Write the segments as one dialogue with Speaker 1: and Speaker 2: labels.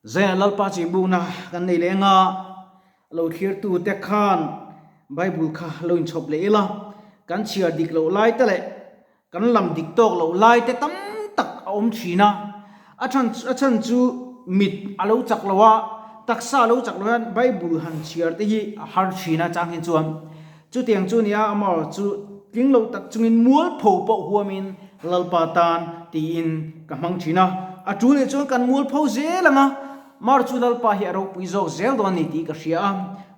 Speaker 1: Zaia Lalpa chihbukna kan nei leh anga lo thlirtute khan Bible kha lo inchhawp leh ila, kan chhiar dik loh lai te leh kan lam dik tawk loh lai te tam tak a awm thin a. A chhan a chhan chu mit a lo chak lo a, taksa a lo chak lo hian Bible han chhiar te hi a har thin a chang hi chuan. Chutiang chu nia amaherawh chu tling lo tak chungin mualpho pawh huamin Lalpa tan tiin ka hmang thin a, a tul leh chuan kan mualpho zel ang a, amaherawh chu Lalpa hi a ropui zawk zel dawn a ni tih ka hria a,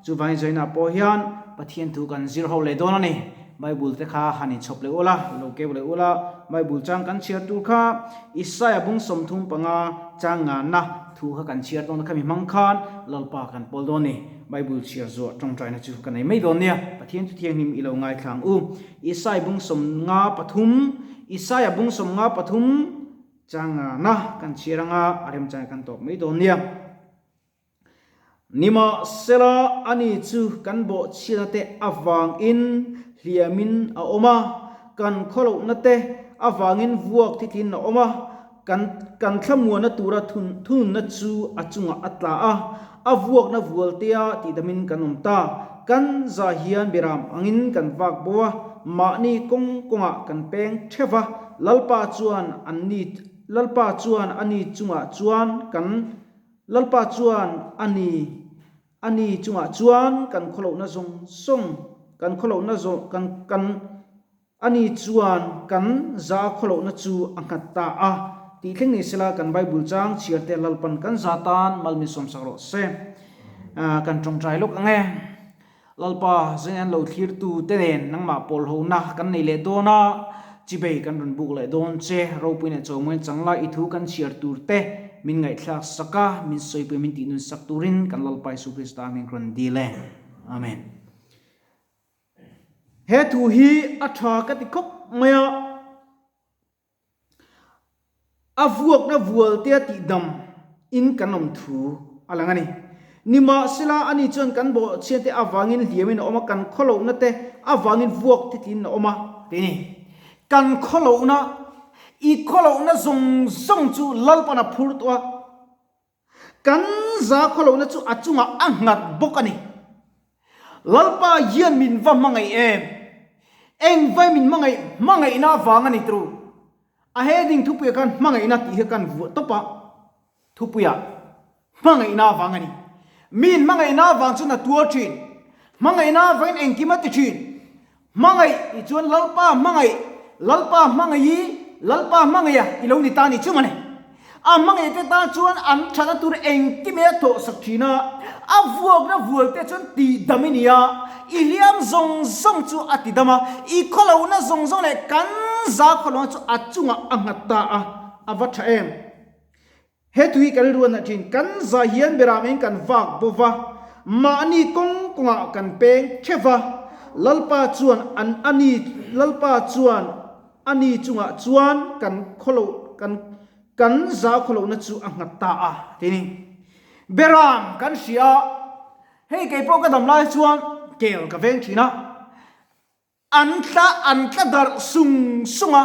Speaker 1: chuvangin Zainah pawh hian Pathian thu kan zir ho leh dawn a ni. Bible te kha han inchhawp leh ula, lo keu leh ula, Bible chang kan chhiar tur kha Isaiah bung 35 chang nganna thu kha kan chhiar dawn a, khami hmang khan Lalpa kan pawl dawn a ni. Bible chhiar zuah tawngtaina chu ka nei mai dawn nia, Pathian chu thianghlim i lo ngaithla ang u. Isai bung 53, Isaia bung 53 changana kan chhiar anga a remchang kan tawp mai dawn nia. Nimahsela ani chu kan bawhchhiatna te avangin hliamin a awm a, kan khawlohna te avangin vuak thitlin a awm a, Kan kan thlamuanna tura thun thununna chu a chungah a tla a, a vuakna vualtea tihdamin kan awm ta. Kan za hian biram angin kan vak bo a, mahni kawng kawngah kan peng theuh va, Lalpa chuan an ni Lalpa chuan a ni chungah chuan kan Lalpa chuan a ni a ni chungah chuan kan khawlohna zawng zawng kan khawlohna zawng kan kan Ani chuan kan za khawlohna chu a nghat ta a, tih thleng ni sela kan Bible chang chhiar te Lalpan kan za tan mal min sawmsak rawh se. Kan tawngtai lawk ang e. Lalpa, zing an lo thlirtu te nen nangmah pawl hona kan nei leh dawn a, chibei kan rawn buk leh dawn che, ropui leh chawhmuin changla i thu kan chhiar tur te min ngaihthlak sak a, min sawipui min tihnun sak turin kan Lalpa Isu Krista hming rawn dil e. Amen. He thu hi a tha ka ti khawp mai a, a vuakna vualtea tihdam in kan awm thu a lang a ni. Nimahsela ani chuan kan bawhchhiate avangin hliamin a awm a, kan khawlohna te avangin vuak thitlin a awm a ti a ni. Kan khawlohna, i khawlohna zawng zawng chu Lalpan a phur tawh a. Kan za khawlohna chu a chungah a nghat bawk a ni. Lalpa hian min va hmangaih em? Engvai min hmangaih? Hmangaihna avang a ni tru. A heading thupuiah khan hmangaihna tih hi kan vuah tawp a, thupuiah hmangaihna avang a ni. Min hmangaihna avang chuan a tuar thin. Hmangaihna avangin engkim a ti thin. Hmangaih tih chuan Lalpa hmangaih, Lalpa hmangaih i, Lalpa hmangaiha i lo ni ta ni chu mawle. A hmangaih te tan chuan an thatna tur engkim e a thawhsak thin a, a vuakna vual te chuan tihdam i ni a, i hliam zawng zawng chu a tidam a, i khawlohna zawng zawng leh kan za khawlohna chu a chungah a nghat ta a, a va tha em. He tui kan ruan ah thin kan za hian beram in kan vak bo va, mahni kawng kawngah kan peng theuh va, Lalpa chuan an ani Lalpa chuan ani chungah chuan kan khawloh kan kan za khawlohna chu a nghat ta a ti ni. Beram kan hria a, hei kei pawh ka dam lai chuan kel ka veng thin a. An tla an tla darh sung sung a,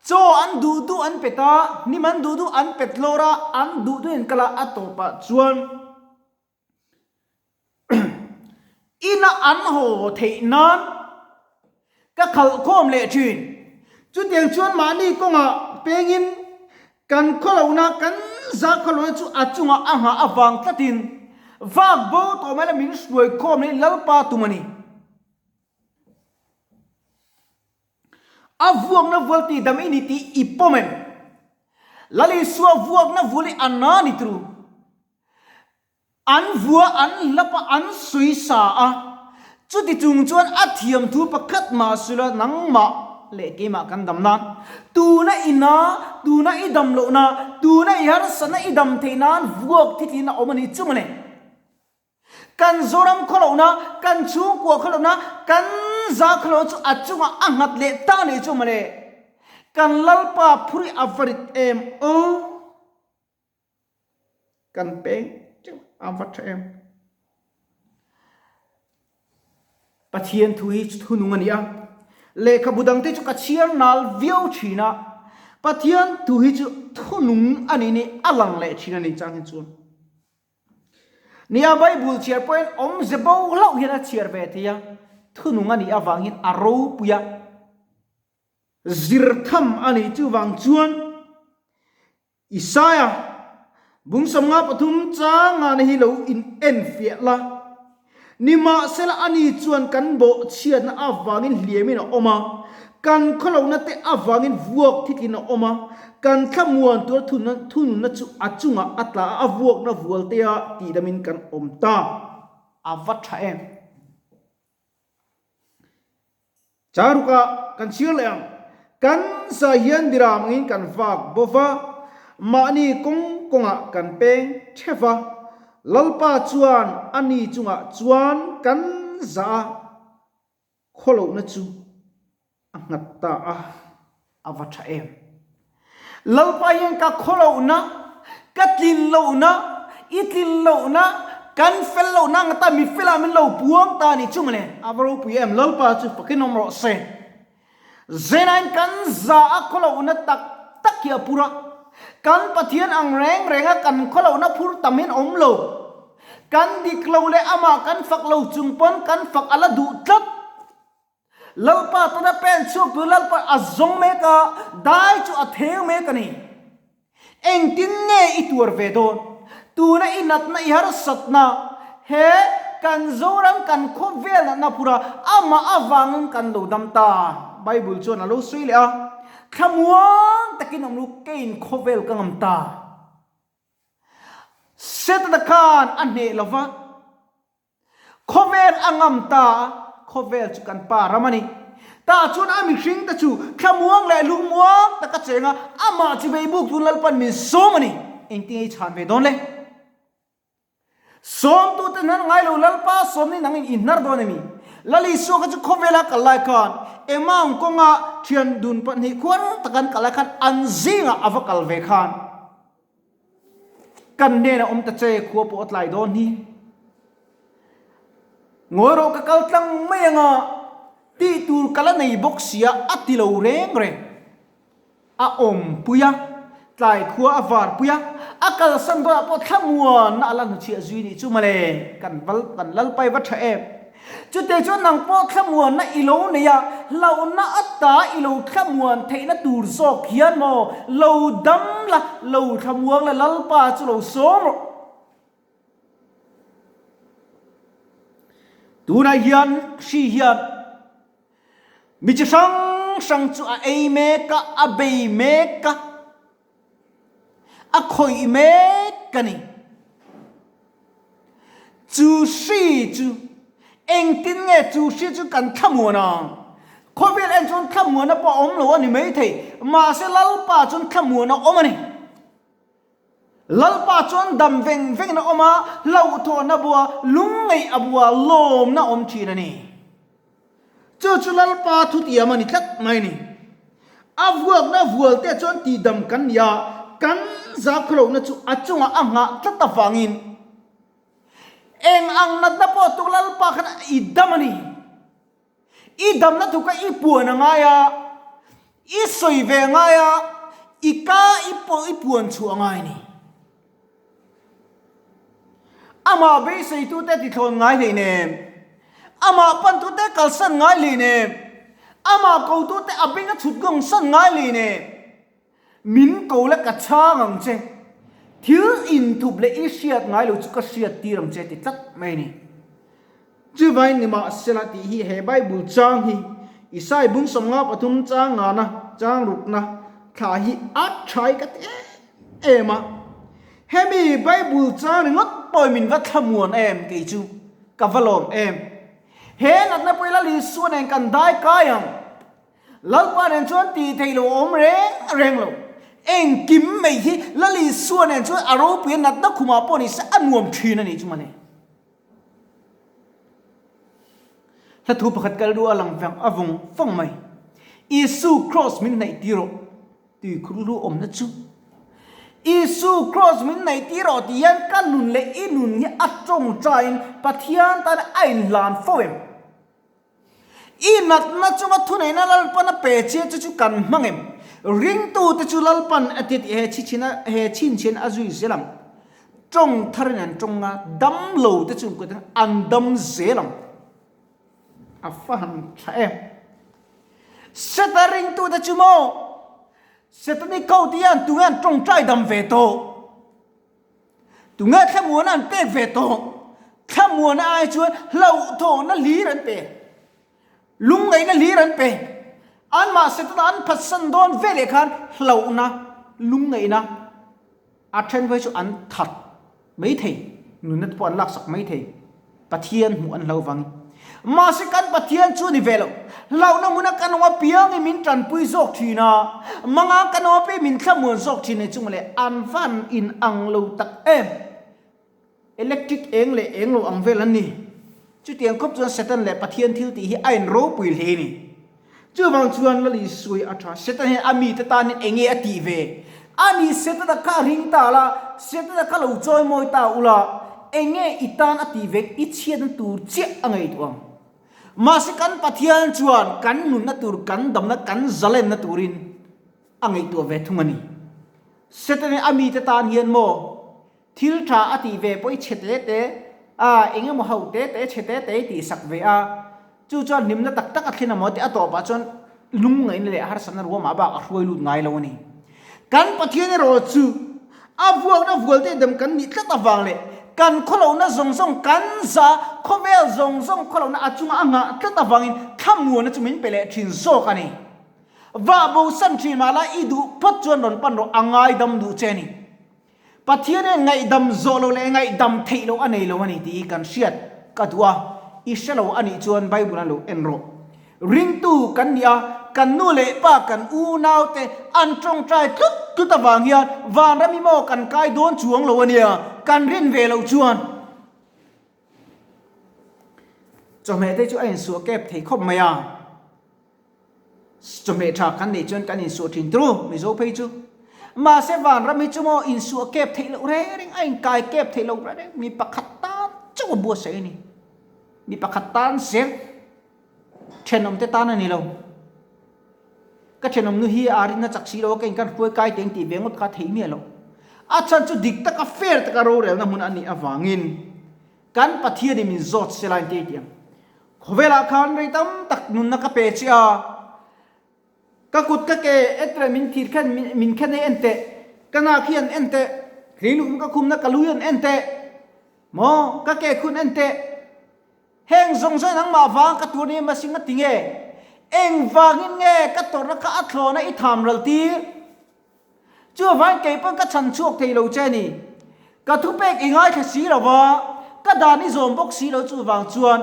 Speaker 1: chaw an duh duh an pet a, hnim an duh duh an pet lawr a, an duh duh in kal a, a tawpah chuan ina an haw theih nan ka khalh khawm leh thin. Chutiang chuan mahni kawngah pengin kan khawlohna, kan za khawlohna chu a chungah a nghah avang tlatin vak bo tawh mai la min hruai khawm leh Lalpa tum a ni. A vuakna vual tih dam i ni tih i pawm em? Lal Isua vuakna vual hi a na ni tru. An vua an hlap a, an sawi sa a. Chuti chung chuan a thiam thu pakhat mah sula nangmah leh keimah kan dam nan. Tuna i na, tuna i dam lohna, tuna i harsatna i dam theih nan vuak thithlin a awm a ni chu mawle. Kan Zoram khawlohna, kan chhungkua khawlohna, kan za khawlohna chu a chungah a nghat leh ta nih chu mawle. Kan Lalpa phur hi a va rit em aw. Kan peng teuh a va tha em. Pathian thu hi thu nung a ni a. Lehkhabu dangte chu ka chhiar nal viau thin a. Pathian thu hi chu thu nung a nih ni a lang leh thin a ni chang hi chuan. Nia, Bible chhiar pawhin awmze bo hlauh hian a chhiar ve thei a, thunung a nih avangin a ropui a, zir tham a nih. Chuvang chuan Isaia bung 53 changahna hi lo in enfiah la, nimahsela ani chuan kan bawhchhiatna avangin hliamin a awm a, kan khawlohna te avangin vuak thitlin a awm a, kan thlamuan tura thununna chu a chungah a tla a, a vuakna vualtea tihdamin kan awm ta. A va tha em? Charuka kan chhiar leh ang. Kan sa hian biram angin kan vak bo va, mahni kawng kawngah kan peng theuh va. Lalpa chuan a ni chungah chuan kan zah a, khawlohna chu a nghat ta a, a va tha em. Lalpa hian ka khawlohna, ka tlin lohna, i tlin lohna, kan fel lohna ang ta mi felah min lo puang ta a ni chu mawle. A va ropui em, Lalpa chu fakin awm rawh se. Zenain kan za a khawlohna tak tak hi a pur a, kan Pathian ang reng reng a kan khawlohna phur tam hian awm lo. Kan dik lo leh amah kan fak lo chung pawn kan fak a la duh tlat. Lalpa tuna pen chhuak tur Lalpa a zawng mek a, dai chu a theu mek a ni. Engtin nge i tuar ve dawn? Tuna i natna i harsatna he kan Zoram kan khawvel natna phura amah avangin kan lo dam ta. Bible chuan a lo sawi leh a, Thlamuang takin awm lu keiin khawvel ka ngam ta. Setana khan a hneh lova. Khawvel a ngam ta a, khawvel chu kan pa ram a ni. Tah chuan a mihring te chu thlamuang leh lungmuang tak a cheng a, amah chi bei buk tun Lalpan min sawm a ni. Engtin ei chhan ve dawn le? Sawmtute hnar ngai lo Lalpa sawmni nangin i hnar dawn emi? Lal Isua kha chu khawvela kal lai khan Emmaung kawnga thian dun pahnih khuar taka an kal lai khan an zingah a va kal ve khan. Kan hnenah awm ta che khua pawh a tlai dawn hi. Ngawi rawh ka kal tlang mai anga tih tur ka la nei bawk sia a ti lo reng reng. A awm pui a, tlai khua a var pui a, a kalsan dawnah pawh thlamuanna a la hnuchhiah zui nih chu mawle kan val kan lalpai va tha em. Chute chuan nang pawh thlamuanna i lo nei a, hlauhna ata i lo thlamuan theihna tur zawk hian maw lo dam la, lo thlamuang la Lalpa chu lo sawm rawh. Tunah hian hri hian mi chi hrang hrang chu a ei mek a, a bei mek a. A khawih mek a ni. Chu hri chu engtin nge chu hri chu kan thlamuan ang? Khawvel en chuan thlamuana pawh a awm lo a ni maithei, mahse Lalpa chuan thlamuan a awm a ni. Lalpa chuan dam veng vengin a awm a, hlauhthawhna bua, lungngeih a bua, lawmna a awm thin a ni. Chu chu Lalpa thutiam a ni tlat mai a ni. A vuakna vualte chuan tihdam kan ni a, kan zakhawlohna chu a chungah a nghah tlat avangin eng ang natna pawh tuk Lalpa khan i dam a ni. I damna thu kha i puan a ngai a, i sawi ve a ngai a, i ka i pawh i puan chhuah a ngai a ni. Amah beiseitute tithlawn ngai hlei nem. Amah pantute kalsan ngai hlei nem. Amah kotute a beng a chhut gawng san ngai hlei nem. Min ko la ka chhang ang che. Thil inthup leh i hriat ngai lo chu ka hriat tir ang che ti tlat mai a ni. Chuvain nimahsela tih hi he Bible chang hi Isai bung 53 chang ngana chang rukna thla hi a tha i ka ti em em a. Hemi Bible chang ringawt pawhin min va thlamuan em kei chu ka va lawm em. He natna pawh ila Isua nen kan dai kai ang. Lalpa nen chuan tih theih lo a awm reng reng lo. Engkim mai hi Lal Isua nen chuan a ropui a natna khumah pawh ni se a nuam thin a nih chu mawle. Hla thu pakhat kal duh a lang vang a vawng vawng mai. Isu Kraws min hnaih tir rawh tui khur lu awmna chu. Isu Kraws min hnaih tir rawh tih hian ka nun leh i nun hi a tawngtaiin Pathian tan a inhlan fo em? I natna chunga thuneihna Lalpan a pe che chu chu kan hmang em? Ringtute chu Lalpan a ti tih he chhichhin a he chhinchhian a zui zel ang. Tawng tharin an tawng a, dam lo te chu an dam zel ang. A fa han tha em. Seta ringtute chu maw Setani ko te hian tunge an tawngtai dam ve tawh? Tunge thlamuana an pek ve tawh? Thlamuana ai chuan hlauhthawhna hlir an pe. Lungngaihna hlir an pe. Anmah Setana an phatsan dawn veleh khan hlauhna, lungngaihna a then phei chu an that mai thei, nunna te pawh an laksak mai thei. Pathian hmuh an hlo vangin. Mahse kan Pathian chu ni ve lo. Hlauhna hmuna kan awm apiangin min tanpui zawk thin a, manga kan awm apiangin min thlamuan zawk thin a ni chu mawle, an van inang lo tak em. Electric eng leh eng lo ang vel an ni. Chutiang khawp chuan Satan leh Pathian thil tih hi a inropui hle a ni. Chuvang chuan Lal Isua hi a tha. Satan hian a mite tan hian enge a tih ve? A ni Setana kha a ring ta la, Setana kha lo chawi mawi ta ula, enge i tan a tih ve? I chhiatna tur chiah a ngaihtuah ang. Mahse kan Pathian chuan kan nunna tur, kan damna, kan zalenna turin a ngaihtuah ve thung a ni. Satan hian a mite tan hian maw Thil tha a tih ve pawh i chhe te te a, eng emaw ho te te chhe te te i tih sak ve a, chu chuan hlimna tak tak a thlen a maw tih a tawpah chuan lungngaihna leh harsatna ruamah bak a hruai lut ngai lo a ni. Kan Pathian erawh chu a vuakna vualte dem kan nih tlat avang leh kan khawlohna zawng zawng kan za khawvel zawng zawng khawlohna a chunga a nghah tlat avangin thlamuanna chu min pe leh thin zawk a ni. Vah bosan thin mahla i duh phawt chuan rawn pan rawh a ngaidam duh che a ni. Pathian hian ngaihdam zawh lo leh ngaihdam theih loh a nei lo a ni tih hi kan hriat ka duh a, i hre lo a nih chuan Bible a lo en rawh. Ringtu kan ni a, kan nu leh pa kan unaute an tawngtai tlut tlut avang hian vanram hi maw kan kai dawn chuang lo a nia, kan rin ve loh chuan. Chawhmeh te chu a insuah kep thei khawp mai a. Chawhmeh tha kan neih chuan kan insuah thin tru, Mizo phei chu. Mahse vanram hi chu maw insuah kep theih loh reng reng, a inkai kep theih loh reng reng, mi pakhat tan chauh a buatsaih a ni. Mi pakhat tan zel thenawmte tan a ni lo. Ka thenawm nu hi a rinna chak si lo a, ka inkan hruai kai teng tih ve ngawt kha theih miah loh. A chhan chu dik taka fair taka rorelna hmun a nih avangin kan Pathianin min zawt se lai tih a ti ang. Khawvelah khan rei tam tak nunna ka pe che a, ka kut ka ke etre min thir khan min khen hei en teh, ka nak hi an en teh, hlihlum ka khumna ka lui an en teh, maw ka ke khun en teh, heng zawng zawng nangmah vang ka tur ni mahse nga ti nge, engvangin nge ka tawrhna kha a thlawna i tham ral tir? Chuvangin kei pawn ka chhan chhuak thei lo che a ni. Ka thupek i ngaithla si lo va, ka dan i zawm bawk si lo chuvang chuan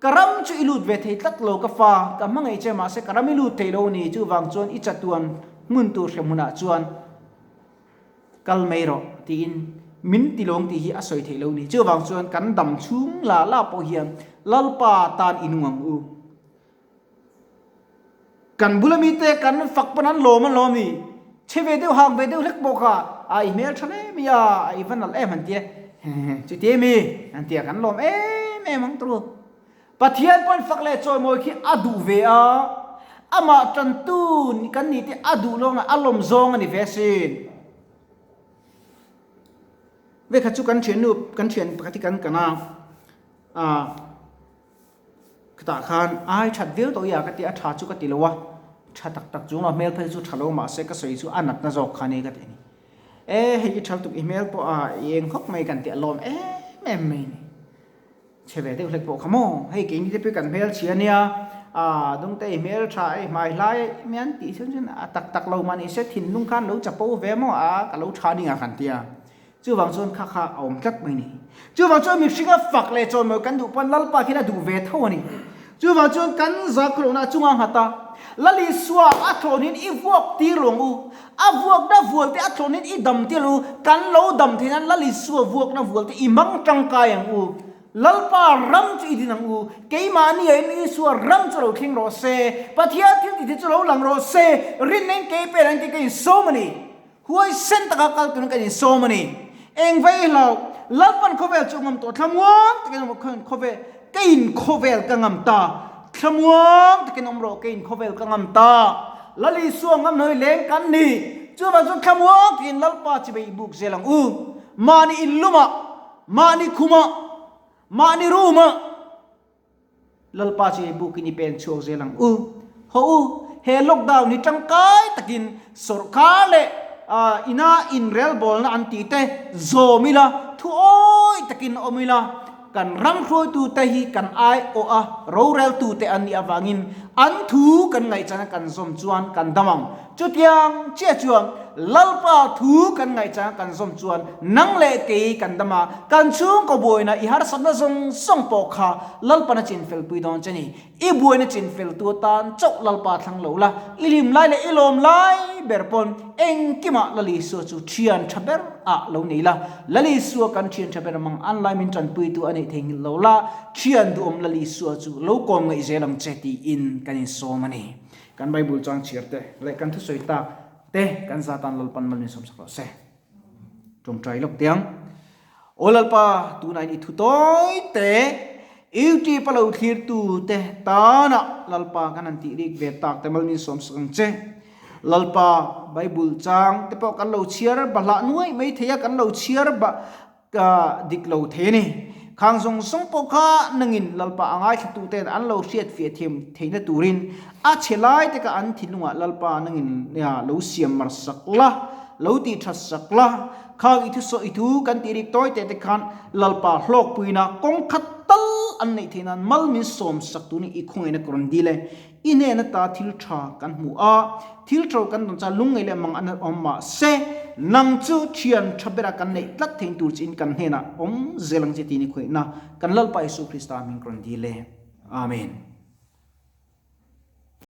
Speaker 1: ka ram chu i lut ve thei tlat lo ka fa, ka hmangaih che mahse ka ram i lut thei lo a ni chuvang chuan i chatuan hmun tur hre hmunah chuan kal mai rawh tiin min ti lawng tih hi a sawi theih lo a ni. Chuvang chuan kan dam chhung la la pawh hian Lalpa tan i nung ang u. Kan bula mite kan fak pawn an lawm an lawm ni. Chhe ve deuh hang ve deuh hlek pawh kha a i hmel tha hle mai a, a i va nalh em han tia chuti emi han tia kan lawm em em ang turu. Pathian pawn fak leh chawimawi khi a duh ve a, amah tantu kan nih te a duh lawng a lawm zawng a ni ve asin. Vekhat chu kan thiannu kan thian pakhat hi kan kan a, ah. Khitah khan ai that viau tawh i a ka ti a, tha chu ka ti lo a, tha tak tak chung lo hmel phei chu tha lo mahse ka sawi chu a natna zawk kha ni ka ti a ni. E hei i tha lutuk i hmel pawh a i eng khawp mai kan ti a lawm em em mai ni. Chhe ve deuh hlek pawh kha maw, hei keini te pawh kan hmel chhia nia, a dungte i hmel tha i hmai hlai mian tih chuan chuan a tak tak lo mah ni se thinlung khan lo chapo ve maw a ka lo tha ding a kan ti a. Chuvang chuan kha kha a awm tlat mai ni. Chuvang chuan mihringa fak leh chawimawi kan duh pawn Lalpa khian a duh ve tho a ni. Chuvang chuan kan zakhawlawhna a chunga nghat a, Lal Isua a thlawhnin i vuak tir lo ang u, a vuakna vual te a thlawhnin i dam tir lo u, kan lo dam theih nan Lal Isua vuakna vual te i hmang tangkai ang u, Lalpa ram chu i din ang u, keimahni ah in Isua ram chu lo thleng rawh se, Pathian thil tih te chu lo lang rawh se, rinna in kei pen ang tih ka insawm a ni. Huai sen taka kal turin kan insawm a ni. Eng vei hlau, Lalpan khawvel chu ngam tawh thlamuang takin awm rawh, khawvel, keiin khawvel ka ngam ta, thlamuang takin awm rawh, keiin khawvel ka ngam ta. Lal Isua ngam hnawi leng kan ni. Chuvang chuan thlamuang takin Lalpa chi bei buk zel ang u. Mahni in lumah, mahni khumah, mahni room-ah Lalpa chu i bukin i pen chhuak zel ang u. Haw u, he lockdown hi tangkai takin sawrkar leh ina inrelbawlna an tih te zawm ila, thu awi takin awm ila, kan ram hruaitute hi kan aiawh a, roreltute an nih avangin an thu kan ngaihchana kan zawm chuan kan dam ang. Chutiang chiah chuan Lalpa thu kan ngaihchang kan zawm chuan nang leh kei kan dam a, kan chhungkaw buaina i harsatna zawng zawng pawh kha Lalpan a chinfel pui dawn che ni. I buaina chinfel tu atan chauh Lalpa thlang lo la, i hlim lai leh i lawm lai ber pawn engkimah Lal Isua chu thian tha ber ah lo nei la. Lal Isua kan thian tha ber mang an lai min tanpuitu a neih theihnghilh lo la, thian duhawm Lal Isua chu lo kawm ngaih zel ang che tiin kan insawm a ni. Kan Bible chuang chhiar te leh kan thusawi tak te kan zatan Lalpan mal min sawmsak rawh se. Tawngtai lawk tiang. Aw Lalpa, tunah in i thu tawi te, YouTube a lo thlir tu te tana Lalpa kan han tih rik ve tak te mal min sawmsak ang che. Lalpa, Bible chang te pawh kan lo chhiar bahlah nuai mai thei a, kan lo chhiar bah Ka dik lo thei a ni. Khang zawng zawng pawh kha nangin Lalpa a ngaithlatuten an lo hriat fiah thiam theihna turin a chhe lai te kha an thinlungah Lalpa nangin lo siam mar sak la, lo tih that sak la. Khang i thusaw i thu kan tih rik tawi teh te khan Lalpa hlawkpuina kawng khat tal an neih theih nan mal min sawm sak turin i khawngaihna ka rawn dil e. I hnena ta thil tha kan hmu a, thil tho kan dawn chuan lungngaih leh mang an awm mah se, nang chu thian tha bera kan neih tlat theih tur chiin kan hnenah awm zel ang che tih ni khawihna kan Lalpa Isu Krista hming ka rawn dil e. Amen.